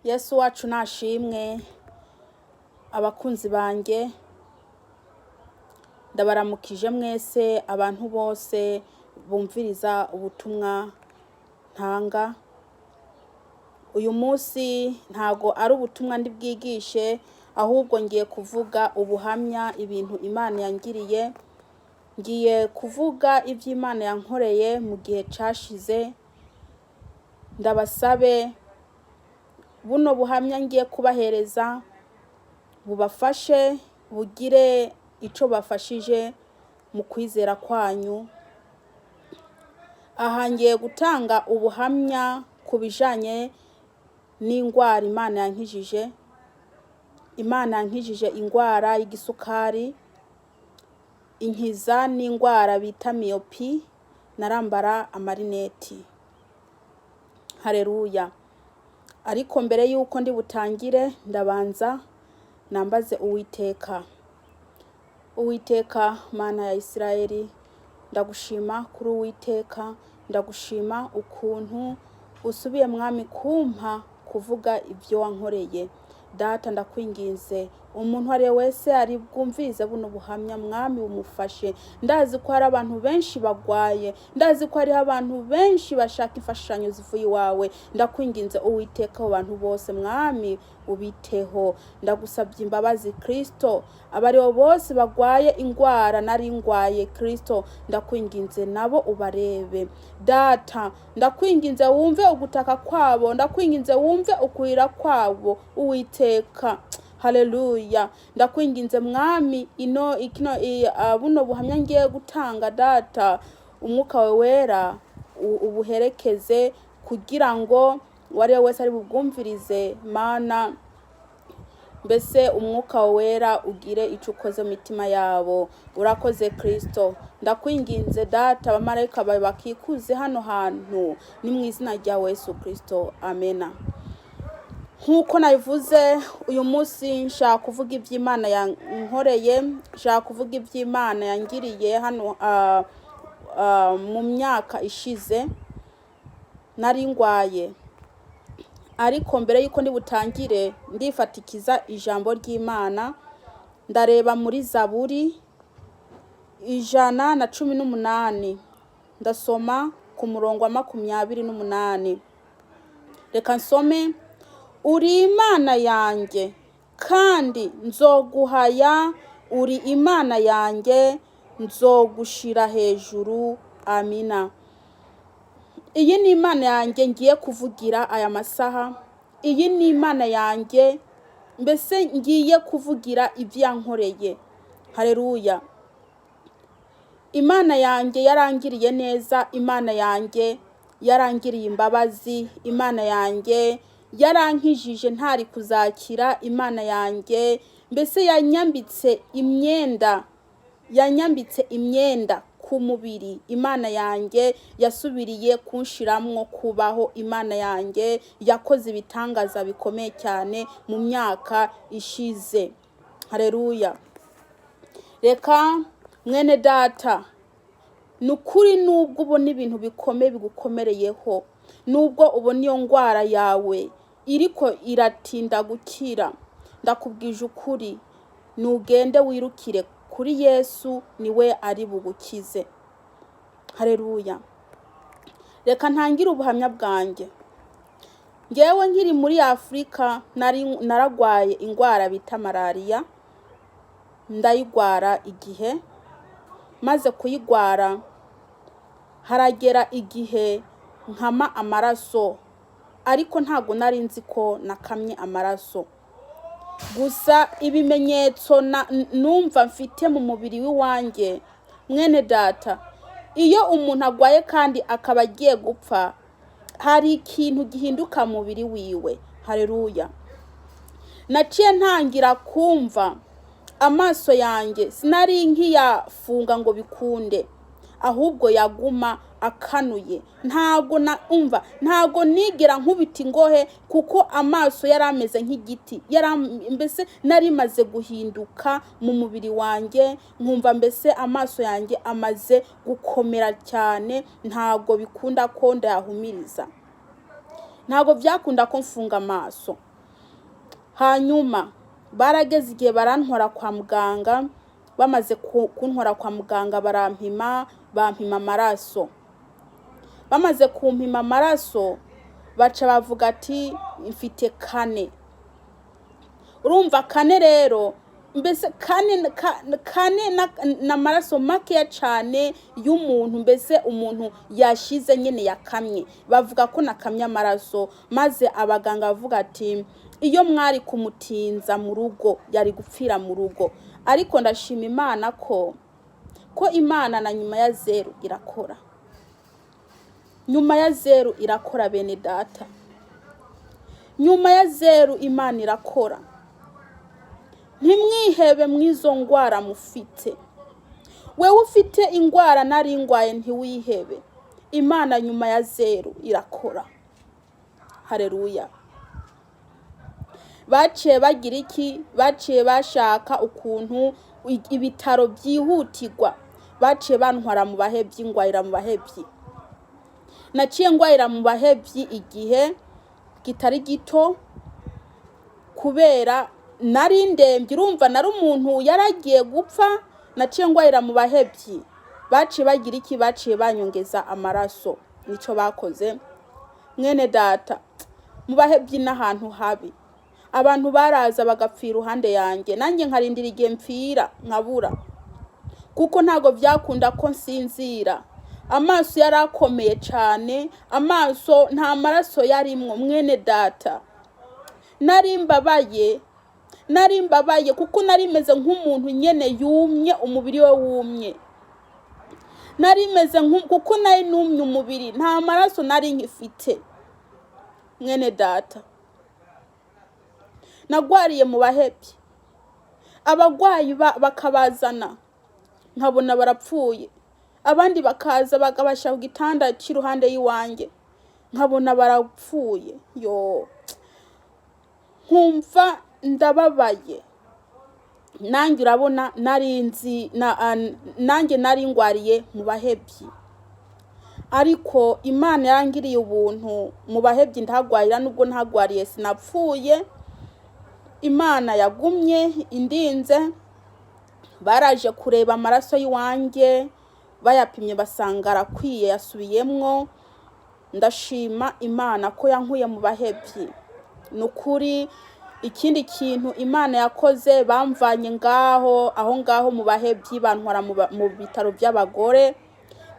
Yesu wacu nashimwe. Abakunzi banjye, ndabaramukije mwese, abantu bose bumviriza ubutumwa ntanga. Uyu munsi ntago ari ubutumwa ndi bwigishe, ahubwo ngiye kuvuga ubuhamya, ibintu Imana yangiriye. Ngiye kuvuga ibyo Imana yankoreye mu gihe cashize. Ndabasabe, buno buhamya ngiye kubahereza bubafashe, bugire ico bafashije mu kwizera kwanyu. Aha ngiye gutanga ubuhamya ku bijanye n'ingwara Imana yankijije. Imana yankijije ingwara y'igisukari, inkiza n'ingwara bita myopie, narambara amarineti. Hareruya! Ariko mbere yuko ndi butangire, ndabanza nambaze Uwiteka. Uwiteka Mana ya Isirayeli, ndagushima kuri Uwiteka, ndagushima ukuntu usubiye, Mwami, kumpa kuvuga ibyo wankoreye. Data, ndakwinginze, umuntu uwo ari we wese ari bwumvirize buno buhamya, Mwami, bumufashe. Ndazi ko hari abantu benshi bagwaye, ndazi ko hariho abantu benshi bashaka imfashanyo zivuye iwawe. Ndakwinginze Uwiteka, abo bantu bose, Mwami, ubiteho. Ndagusabye imbabazi, Kristo, abaribo bose bagwaye ingwara nari ngwaye, Kristo, ndakwinginze nabo ubarebe. Data, ndakwinginze wumve ugutaka kwabo, ndakwinginze wumve ukurira kwabo, Uwiteka. Haleluya! Ndakwinginze Mwami, ino ikino buno buhamya ngiye gutanga, Data, Umwuka wawe Wera ubuherekeze kugira ngo uwo ari we wese ari bubwumvirize, Mana, mbese Umwuka Wera ugire icyo ukoze mu mitima yabo. Urakoze Kristo. Ndakwinginze Data, abamarayika bawe bakikuze hano hantu. Ni mu izina rya Yesu Kristo, amena. Nk'uko nabivuze, uyu munsi nshaka kuvuga iby'Imana yankoreye, nshaka kuvuga iby'Imana yangiriye hano mu myaka ishize nari ngwaye. Ariko mbere y'uko ndi butangire, ndifatikiza ijambo ry'Imana. Ndareba muri Zaburi 118, ndasoma ku murongo wa 28. Reka nsome: "Uri Imana yanjye kandi nzoguhaya, uri Imana yanjye, nzogushira hejuru." Amina. Iyi ni Imana yanjye ngiye kuvugira aya masaha. Iyi ni Imana yanjye, mbese ngiye kuvugira ibyo yankoreye. Hareruya! Imana yanjye yarangiriye neza, Imana yanjye yarangiriye imbabazi, Imana yanjye yarankijije ntari kuzakira. Imana yanjye mbese yanyambitse imyenda, yanyambitse imyenda ku mubiri. Imana yanjye yasubiriye kunshiramwo kubaho. Imana yanjye yakoze ibitangaza bikomeye cyane mu myaka ishize. Hareruya! Reka mwene Data, ni ukuri, nubwo ubona ibintu bikomeye bigukomereyeho, nubwo ubona iyo ndwara yawe iriko iratinda gukira, ndakubwije ukuri, nugende wirukire kuri Yesu, niwe ari bugukize. Hareruya! Reka ntangire ubuhamya bwanjye. Ngewe nkiri muri Afurika nari naragwaye indwara bita malariya, ndayigwara. Igihe maze kuyigwara, haragera igihe nkama amaraso, ariko ntabwo nari nzi ko nakamye amaraso. Gusa ibimenyetso numva mfite mu mubiri w'iwanjye, mwene Data, iyo umuntu agwaye kandi akaba agiye gupfa, hari ikintu gihinduka mu mubiri wiwe. Hareruya! Naciye ntangira kumva amaso yanjye sinari nkiyafunga ngo bikunde, ahubwo yaguma akanuye. Ntabwo na umva, ntabwo nigera nkubita ingohe, kuko amaso yari ameze nk'igiti. Mbese nari maze guhinduka mu mubiri wanjye, nkumva mbese amaso yanjye amaze gukomera cyane, ntabwo bikunda ko ndayahumiriza, ntabwo byakunda ko mfunga amaso. Hanyuma barageze igihe barantwara kwa muganga. Bamaze kuntwara kwa muganga, barampima, bampima amaraso. Bamaze kumpima amaraso, baca bavuga ati mfite 4. Urumva 4 rero, mbese 4 na amaraso makeya cane y'umuntu, mbese umuntu yashize nyene, yakamye. Bavuga ko nakamye amaraso, maze abaganga bavuga ati iyo mwari kumutinza mu rugo yari gupfira mu rugo. Ariko ndashima Imana ko Imana na nyuma ya 0 irakora, nyuma ya 0 irakora. Bene data, nyuma ya 0 Imana irakora. Ntimwihebe mw'izo ngwara mufite. Wewe ufite ingwara nari ngwaye, ntiwihebe. Imana nyuma ya 0 irakora. Hareruya! Baciye bagira iki? Baciye bashaka ukuntu ibitaro byihutirwa. Baciye bantwara mu bahebyi, ngwayira mu bahebyi. Naciye ngwayira mu bahebyi igihe kitari gito kubera nari ndembye. Urumva nari umuntu yaragiye gupfa. Naciye ngwayira mu bahebyi. Baciye bagira iki? Baciye banyongeza amaraso, nico bakoze. Mwene data, mu bahebyi n'ahantu habi. Abantu baraza bagapfira iruhande yanjye, nanjye nkarindira igihe mpfira nkabura, kuko ntabwo byakunda ko nsinzira. Amaso yari akomeye cyane, amaso nta maraso yarimwo. Mwene data, nari mbabaye, nari mbabaye, kuko nari meze nk'umuntu nyene yumye, umubiri we wumye. Nari meze kuko nari numye umubiri, nta maraso nari nkifite. Mwene data, nagwariye mu bahebyi. Abagwayi bakabazana nkabona barapfuye, abandi bakaza bakabashyira ku gitanda cy'iruhande y'iwanjye nkabona barapfuye. Yo, nkumva ndababaye. Nanjye urabona nari nzi nanjye nari ngwariye mu bahebyi, ariko Imana yarangiriye ubuntu. Mu bahebyi ndahagwarira, nubwo ntagwariye sinapfuye. Imana yagumye indinze. Baraje kureba amaraso y'iwanjye, bayapimye basanga arakwiye, yasubiyemwo. Ndashima Imana ko yankuye mu bahebyi, ni ukuri. Ikindi kintu Imana yakoze, bamvanye ngaho, aho ngaho mu bahebyi, bantwara mu bitaro by'abagore.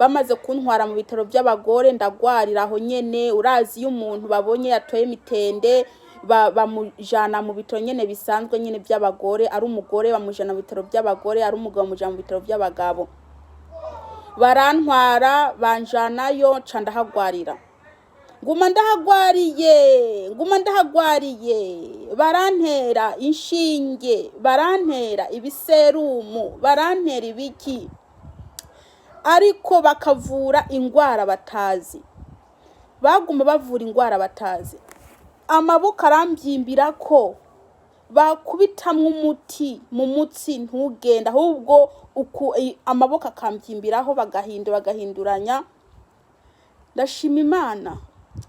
Bamaze kuntwara mu bitaro by'abagore, ndagwarira aho nyene. Urazi iyo umuntu babonye yatoye mitende, bamujana mu bitaro nyene bisanzwe nyene by'abagore. Ari umugore bamujana mu bitaro by'abagore, ari umugabo bamujana mu bitaro by'abagabo. Barantwara banjanayo, nca ndahagwarira, nguma ndahagwariye, nguma ndahagwariye. Barantera inshinge, barantera ibiserumu, barantera ibiki, ariko bakavura ingwara batazi. Baguma bavura ingwara batazi. Amaboko arambyimbira ko bakubitamwo umuti mu mutsi ntugenda, ahubwo amaboko akambyimbiraho, bagahindura, bagahinduranya. Ndashima Imana,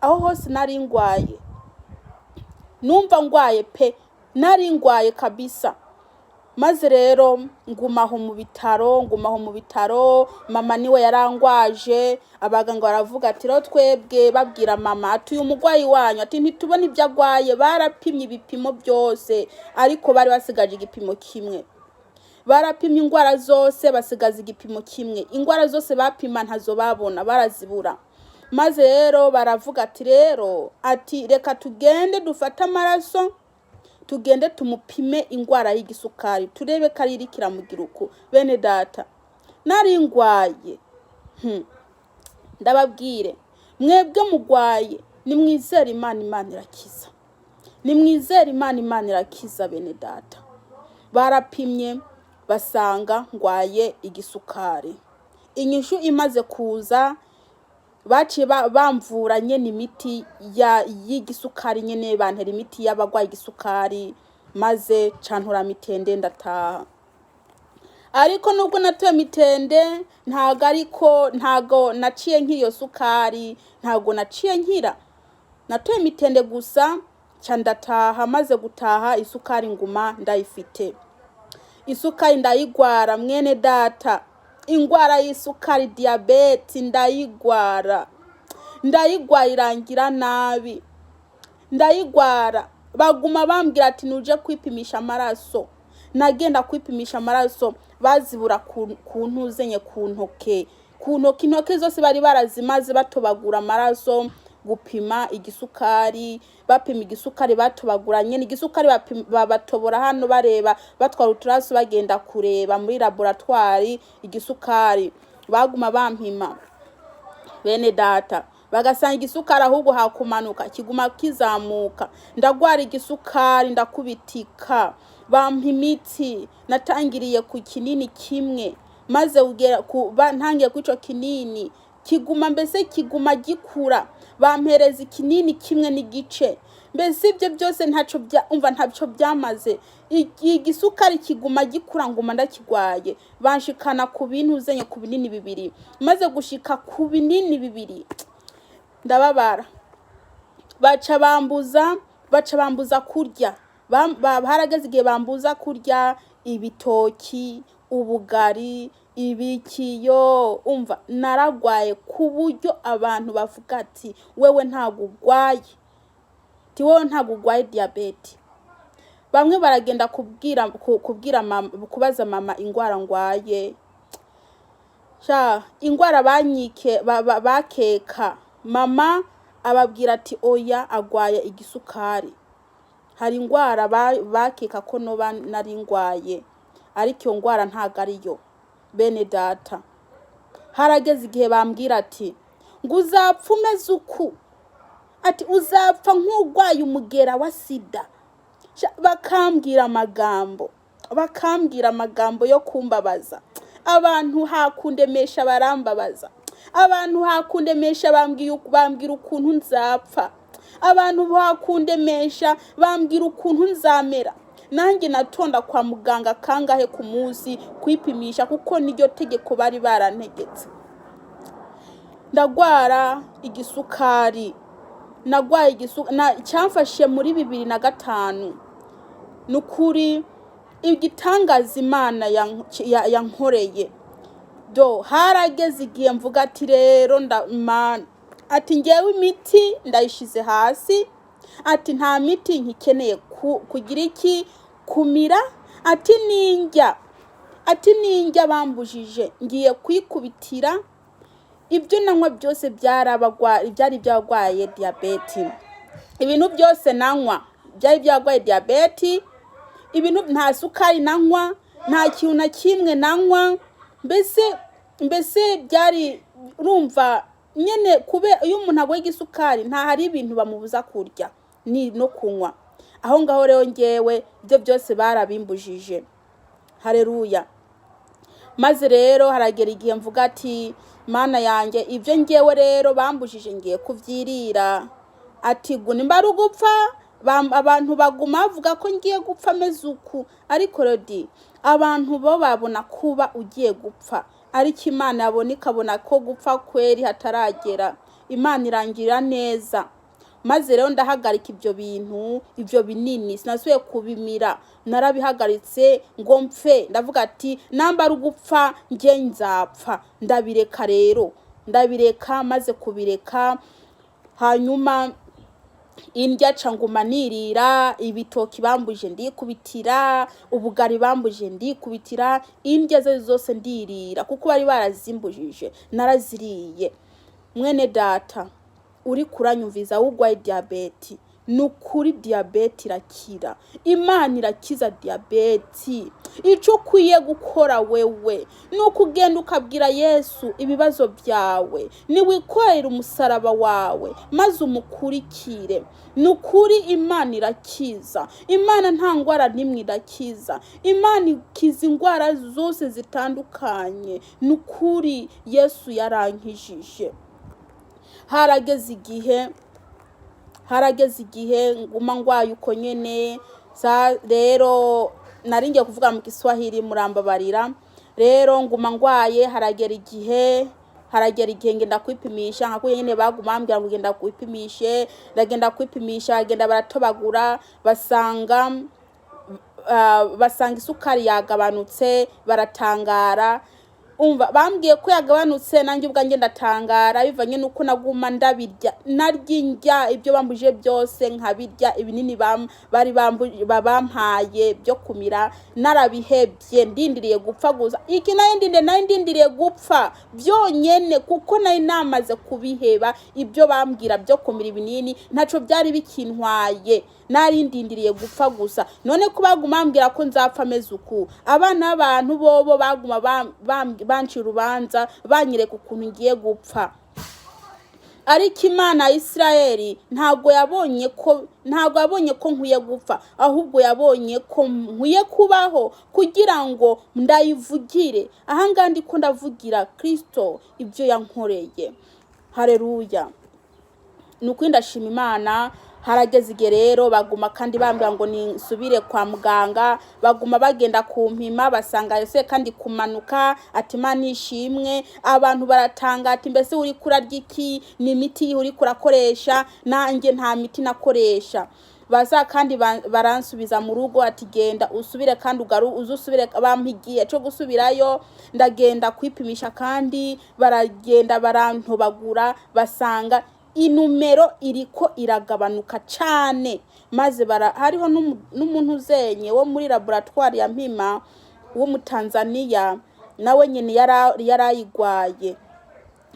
aho hose nari ngwaye, numva ngwaye pe, nari ngwaye kabisa. Maze rero ngumaho mu bitaro, ngumaho mu bitaro. Mama niwe yarangwaje. Abaganga baravuga ati rero twebwe, babwira mama ati uyu mugwayi wanyu, ati ntitubona ibyo agwaye. Barapimye ibipimo byose, ariko bari basigaje igipimo kimwe. Barapimye indwara zose, basigaza igipimo kimwe. Indwara zose bapima ntazo babona, barazibura. Maze rero baravuga ati rero, ati reka tugende dufate amaraso, tugende tumupime indwara y'igisukari, turebe ko ari iriko iramugira uku. Bene data, nari ngwaye. Ndababwire mwebwe mugwaye, nimwizere Imana, Imana irakiza. Nimwizere Imana, Imana irakiza. Bene data, barapimye basanga ngwaye igisukari. Inyishu imaze kuza, baciye bamvura nyene imiti y'igisukari nyene, bantera imiti y'abagwaye igisukari, maze cantura mitende, ndataha. Ariko nubwo natoye mitende, ntago, ariko ntago naciye nkira iyo sukari, ntago naciye nkira. Natoye mitende gusa, Ca ndataha. Maze gutaha, isukari nguma ndayifite, isukari ndayigwara. Mwene data, ingwara y'isukari, diyabeti, ndayigwara, ndayigwara, irangira nabi. Ndayigwara, baguma bambwira ati: "Nuje kwipimisha amaraso." Nagenda kwipimisha amaraso, bazibura ku ntuzenye, ku ntoke, ku ntoke. Intoke zose bari barazimaze batobagura amaraso gupima igisukari. Bapima igisukari, batobagura nyene igisukari, babatobora hano, bareba, batwara uturaso, bagenda kureba muri laboratoire igisukari. Baguma bampima, bene data, bagasanga igisukari ahubwo hakumanuka kiguma kizamuka. Ndagwara igisukari, ndakubitika, bampa imiti. Natangiriye ku kinini kimwe, maze kugera ntangiye kuri ico kinini, kiguma mbese kiguma gikura, bampereza ikinini kimwe n'igice. Mbese ibyo byose ntaco bya, umva, ntaco byamaze. Igisukari kiguma gikura, nguma ndakigwaye. Banshikana ku bintu uzenye, ku binini bibiri. Maze gushika ku binini bibiri, ndababara, baca bambuza kurya. Harageze igihe bambuza kurya ibitoki, ubugari, ibikiyo. Umva, naragwaye ku buryo abantu bavuga ati: "Wewe ntabwo ugwaye," ati: "Wowe ntabwo ugwaye diyabete." Bamwe baragenda kubwira mama, kubaza mama ingwara ngwaye. Sha, ingwara banyike bakeka, mama ababwira ati: "Oya, agwaye igisukari." Hari ingwara bakeka ko noba nari ngwaye, ariko iyo ngwara ntago ariyo. Bene data, harageze igihe bambwira ati ngo: "Uzapfa umeze uku," ati: "Uzapfa nk'urwaye umugera wa sida." Sha, bakambwira amagambo yo kumbabaza. Abantu hakundemesha barambabaza, abantu hakundemesha bambwira ukuntu nzapfa, abantu hakundemesha bambwira ukuntu nzamera. Nanjye natonda kwa muganga kangahe ku munsi kwipimisha, kuko niryo tegeko bari barantegetse. Ndagwara igisukari, nagwaye igisukari cyamfashe muri 2005. Ni ukuri igitangaza Imana yankoreye. Do, harageze igihe mvuga ati: "Rero Mana," ati, "ngewe imiti ndayishize hasi," ati, "nta miti nkikeneye kugira iki, kumira," ati, "ninjya," ati, "ninjya bambujije, ngiye kwikubitira ibyo nanywa byose." Byari byarwaye diyabeti. Ibintu byose nanywa byari byarwaye diyabeti. Ibintu, nta sukari nanywa, nta kintu na kimwe nanywa. Mbese byari, urumva nyine, kubera iyo umuntu agwaye igisukari, nta hari ibintu bamubuza kurya ni no kunywa. Aho ngaho rero ngewe ibyo byose barabimbujije. Hareruya! Maze rero haragera igihe mvuga ati: "Mana yanjye, ibyo ngewe rero bambujije ngiye kubyirira," ati, "ngo nimba ari ugupfa." Abantu baguma bavuga ko ngiye gupfa ameze uku, ariko rodi abantu bo babona kuba ugiye gupfa, ariko Imana yabona ikabona ko gupfa kweri hataragera. Imana irangira neza. Maze rero ndahagarika ibyo bintu, ibyo binini sinasubiye kubimira, narabihagaritse ngo mpfe. Ndavuga ati: "Namba ari ugupfa, njye nzapfa." Ndabireka rero, ndabireka. Maze kubireka, hanyuma indya ca nguma nirira ibitoki bambuje, ndikubitira ubugari bambuje, ndikubitira indya ze zose ndirira, kuko bari barazimbujije, naraziriye. Mwene data uri kuranyumviza wugwaye diyabeti, ni ukuri diyabeti irakira. Imana irakiza diyabeti. Icyo ukwiye gukora wewe ni ukugenda ukabwira Yesu ibibazo byawe, niwikorere umusaraba wawe maze umukurikire. Ni ukuri Imana irakiza. Imana nta ndwara n'imwe irakiza. Imana ikiza indwara zose zitandukanye. Ni ukuri Yesu yarankijije. Harageze igihe nguma ngwaye uko nyene. Sa rero nari ngiye kuvuga mu Kiswahili, murambabarira. Rero nguma ngwaye, haragera igihe Haragera igihe ngenda kwipimisha, nka kurya nyene baguma bambwira ngo genda kwipimishe. Ndagenda kwipimisha, bagenda baratobagura, basanga isukari yagabanutse, baratangara. Umva, bambwiye ko yagabanutse, nanjye ubwanjye ndatangara, bivanye n'uko naguma ndabirya, narya indya ibyo bambujije byose nkabirya. Ibinini bari bampaye byo kumira narabihebye, ndindiriye gupfa gusa. Iki nari ndindiriye, nari ndindiriye gupfa byonyene, kuko nari namaze kubiheba. Ibyo bambwira byo kumira ibinini ntaco byari bikintwaye, nari ndindiriye gupfa gusa. None ko baguma bambwira ko nzapfa ameze uku, abana b'abantu bobo baguma bancira urubanza, banyereka ukuntu ngiye gupfa. Ariko Imana ya Isirayeli ntabwo yabonye ko nkwiye gupfa, ahubwo yabonye ko nkwiye kubaho kugira ngo ndayivugire. Ahangaha ndiko ndavugira Kristo ibyo yankoreye. Hareruya! Ni ukuri ndashima Imana. Harageze igihe rero baguma kandi bambwira ngo nisubire kwa muganga. Baguma bagenda kumpima, basanga yose kandi kumanuka. Ati: "Imana ishimwe." Abantu baratanga ati: "Mbese uri kurarya iki? Ni imiti yihe uriko urakoresha?" Nanjye nta miti nakoresha. Baza kandi baransubiza mu rugo, ati: "Genda usubire kandi ugaru uze usubire." Bampa igihe cyo gusubirayo, ndagenda kwipimisha kandi, baragenda barantobagura, basanga inumero iriko iragabanuka cane. Maze hariho n'umuntu uzenye wo muri laboratoire ya mpima w'Umutanzaniya, nawe nyene yarayigwaye,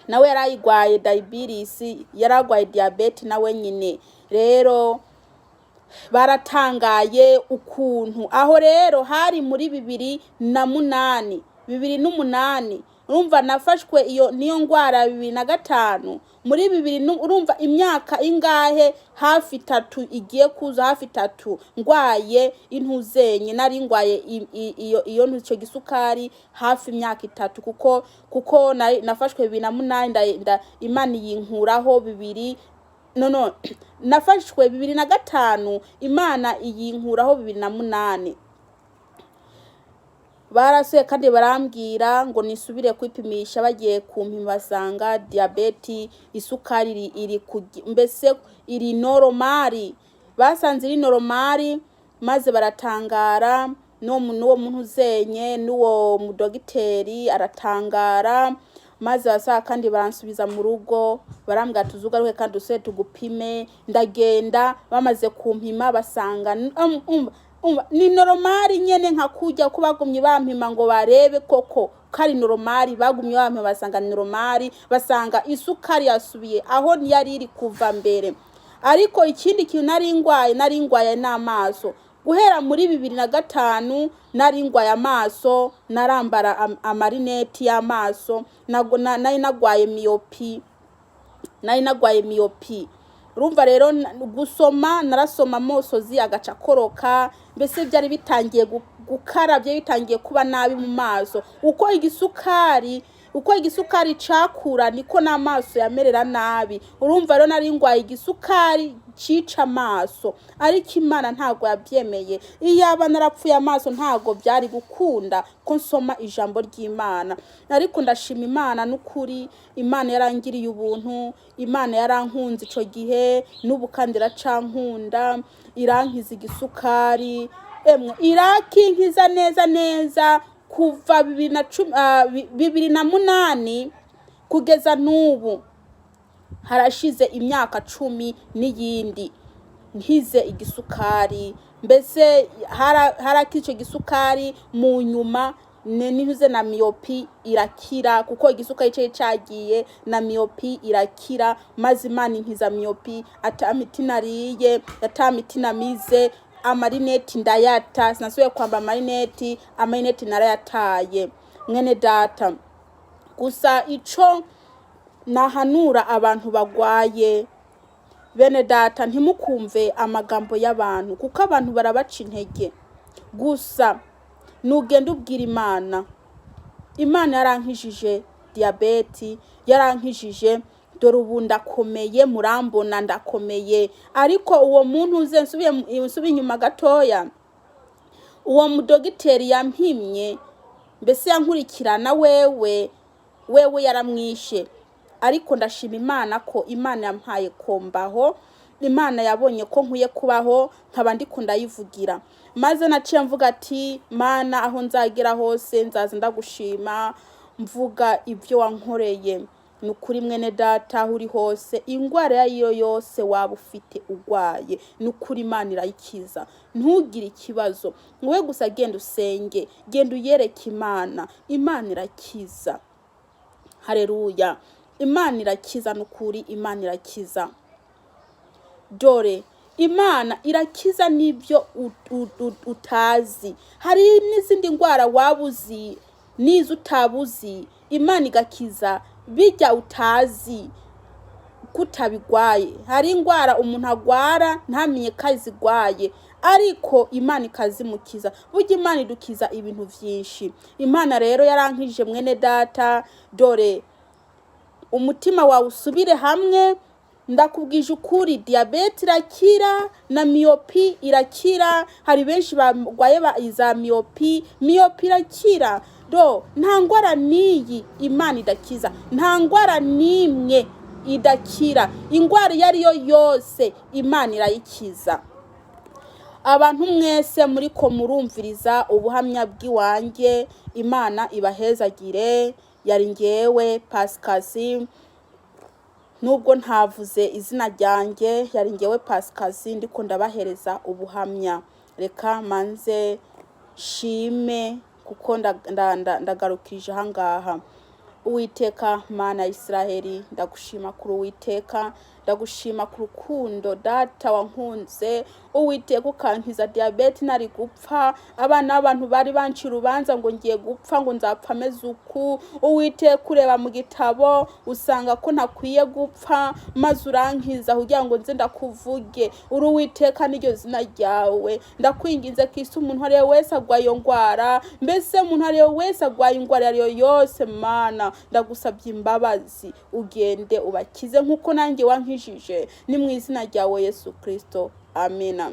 nawe yarayigwaye diabetes, yaragwaye diabète nawe nyine. Rero baratangaye ukuntu aho rero hari muri 2008, 2008. Urumva nafashwe iyo niyo ngwara 2005, muri bibiri urumva imyaka ingahe? Hafi 3 igiye kuza, hafi 3 ngwaye intuzenye. Nari ngwaye iyo ico gisukari hafi imyaka 3, kuko nafashwe 2008, Imana iyinkuraho bibiri, no, nafashwe 2005, Imana iyinkuraho 2008. Barasuye kandi barambwira ngo nisubire kwipimisha. Bagiye kumpima, basanga diabète, isukari iri mbese iri normal. Basanze iri normal, maze baratangara. N'uwo muntu uzenye n'uwo mudogiteri aratangara. Maze basaba kandi baransubiza mu rugo, barambwira: "Tuzugaruke kandi usubire tugupime." Ndagenda, bamaze kumpima basanga umva, ni normal nyene, nka kurya ko bagumye bampima ngo barebe koko ko ari normal. Bagumye bampima, basanga ni normal, basanga isukari yasubiye aho yari iri kuva mbere. Ariko ikindi kintu nari ngwaye, nari ngwaye n'amaso. Guhera muri 2005 nari ngwaye amaso, narambara amarineti y'amaso. Nari nagwaye myopie, nari nagwaye myopie. Urumva rero gusoma, narasoma amosozi agaca akoroka. Mbese byari bitangiye gukara, byari bitangiye kuba nabi mu maso. Uko igisukari cakura niko n'amaso yamerera nabi. Urumva rero nari ngwaye igisukari cica amaso, ariko Imana ntago yabyemeye. Iyaba narapfuye amaso, ntago byari gukunda ko nsoma ijambo ry'Imana. Ariko ndashima Imana n'ukuri, Imana yarangiriye ubuntu, Imana yarankunze ico gihe, n'ubu kandi iracankunda. Irankiza igisukari, emwe irakinkiza neza neza. Kuva 2010, 2008 kugeza n'ubu, harashize imyaka 10 n'iyindi nkize igisukari. Mbese harakira ico gisukari mu nyuma, nihuze na myopie irakira, kuko igisukari cari cagiye, na myopie irakira. Maze Imana inkiza myopie ata miti nariye, ata miti namize. Amarineti ndayata, sinasubiye kwamba amarineti, amarineti narayataye. Mwene data, gusa ico nahanura abantu bagwaye, bene data, ntimukumve amagambo y'abantu, kuko abantu barabaca intege. Gusa nugenda ubwira Imana: "Imana yarankijije diyabeti, yarankijije, dore ubu ndakomeye, murambona ndakomeye." Ariko uwo muntu uze, nsubiye inyuma gatoya, uwo mudogiteri yampimye, mbese yankurikirana wewe. Wewe yaramwishe, ariko ndashima Imana ko Imana yampaye kombaho. Imana yabonye ko nkwiye kubaho, nkaba ndiko ndayivugira. Maze naciye mvuga ati: "Mana, aho nzagera hose nzaza ndagushima, mvuga ibyo wankoreye." Ni ukuri, mwene data, aho uri hose, indwara iyo ariyo yose waba ufite, urwaye, ni ukuri Imana irayikiza. Ntugire ikibazo, wowe gusa genda usenge, genda uyereke Imana. Imana irakiza. Hareruya! Imana irakiza, ni ukuri Imana irakiza. Dore Imana irakiza n'ibyo utazi. Hari n'izindi ndwara waba uzi n'izo utabuzi, Imana igakiza bijya utazi kutabigwaye. Hari indwara umuntu agwara ntamenye ko azigwaye, ariko Imana ikazimukiza. Burya Imana idukiza ibintu vyinshi. Imana rero yarankije, mwene data. Dore umutima wawe usubire hamwe. Ndakubwije ukuri, diyabete irakira na myopie irakira. Hari benshi barwaye za myopie. Myopie irakira. Do nta ndwara n'iyi Imana idakiza, nta ndwara n'imwe idakira. Indwara iyo ari yo yose Imana irayikiza. Abantu mwese muriko murumviriza ubuhamya bw'iwanjye, Imana ibahezagire. Yari ngewe Pasikazi, nubwo ntavuze izina ryanjye. Yari ngewe Pasikazi, ndiko ndabahereza ubuhamya. Reka manze shime kuko ndagarukije ahangaha. Uwiteka Mana ya Isiraheli, ndagushima kuri Uwiteka, ndagushima ku rukundo data wankunze. Uwiteka, ukankiza diyabete nari gupfa. Abana b'abantu bari banciye urubanza ngo ngiye gupfa, ngo nzapfa ameze uku. Uwiteka, ureba mu gitabo usanga ko ntakwiye gupfa, maze urankiza kugira ngo nze ndakuvuge. Uri Uwiteka, n'iryo zina ryawe. Ndakwinginze ko isi umuntu uwo ari we wese agwaye iyo ndwara, mbese umuntu uwo ari we wese agwaye indwara iyo ari yo yose, Mana, ndagusabye imbabazi, ugende ubakize nk'uko nanjye wankijije. Ni mu izina ryawe Yesu Kirisito, amina.